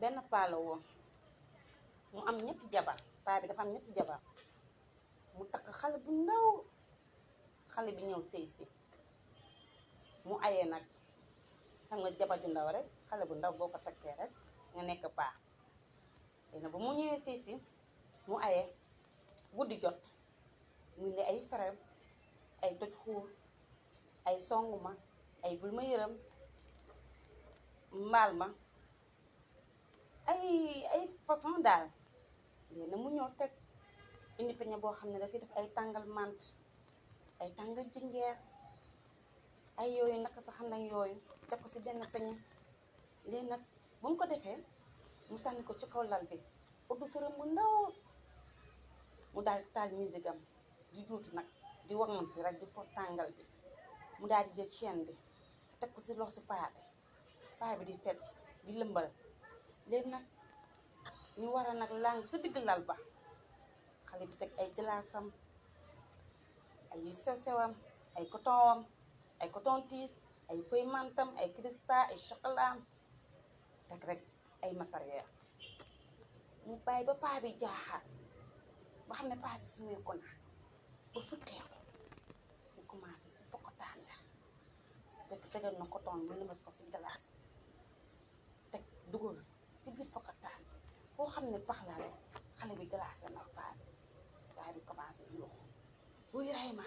benn paa la woon mu am ñetti jabar. Paa bi dafa am ñetti jabar mu takk xale bu ndaw. xale bi ñëw sëy si mu ayee nag. xam nga jabar ju ndaw rek xale bu ndaw boo ko takkee rek nga nekk paa. léegi bu mu ñëwee sëy si mu ayee guddi jot mu ne ay frem ay toj xuur ay songu ma ay bul ma yërëm mbaal ma ay façon daal. léegi mu ñëw teg indi peñe boo xam ne da si def ay tàngal mant ay tàngal jinjeer ay yooyu naka sa xam nag yooyu def ko si benn peñe. léegi nag bu mu ko defee mu sànni ko ci kaw lal bi ubbi sërëm bu ndaw mu daal di taal musique am di juuti nag di waxantu rek di for tàngal bi. mu daal di jël chaîne bi teg ko si loxo paa bi di fecc di lëmbal. léegi nag ñu war a nag lang sa digg lal ba xale bi teg ay glaasam ay yu sew sewam ay coton tiis ay feuille mantam ay cristal ay chocolat teg rek ay matériel. mu bàyyi ba paa bi jaaxaat ba xam ne paa bi sumeeku na ba futteeku mu commencé si pokotaan la fekk tegal na coton mu lëmas ko si glace bi teg dugal ci biir pokotaan boo xam ne pax la rek xale bi glacé na paa bi commencé yuuxu wuy ray ma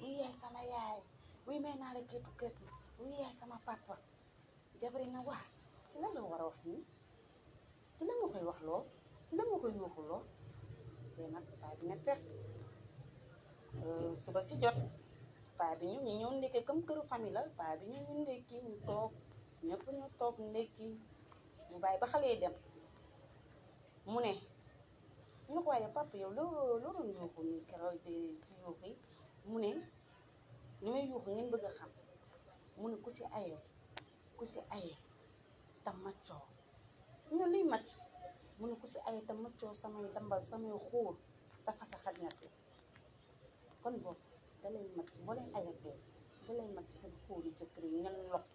wuy yaay sama yaay wuy may naa la géetu kër gi wuy yaay sama papa. jabari na waa ki la nga war a wax nii ki la nga koy wax loo ki la nga koy yuuxu loo. te nag paa bi ne pet suba si jot paa bi ñu ñëw ndékkee comme këru famille la. paa bi ñu ndékki ñu toog ñëpp ñu toog ndékki mu bàyyi ba xale yi dem mu ne ñu ne ko waaye papa yow loo doon yuuxu nii keroog ci yuuxu yi. mu ne li may yuuxu ngeen bëgg a xam mu ne ku si aye te maccoo. ñu ne luy macc mu ne ku si aye te maccoo samay dambal samay xuur sa fasa xaj na si. kon boobu da lay macc boo leen ayatee da lay macc seen xuur yi jëkkër yi ngeen lokk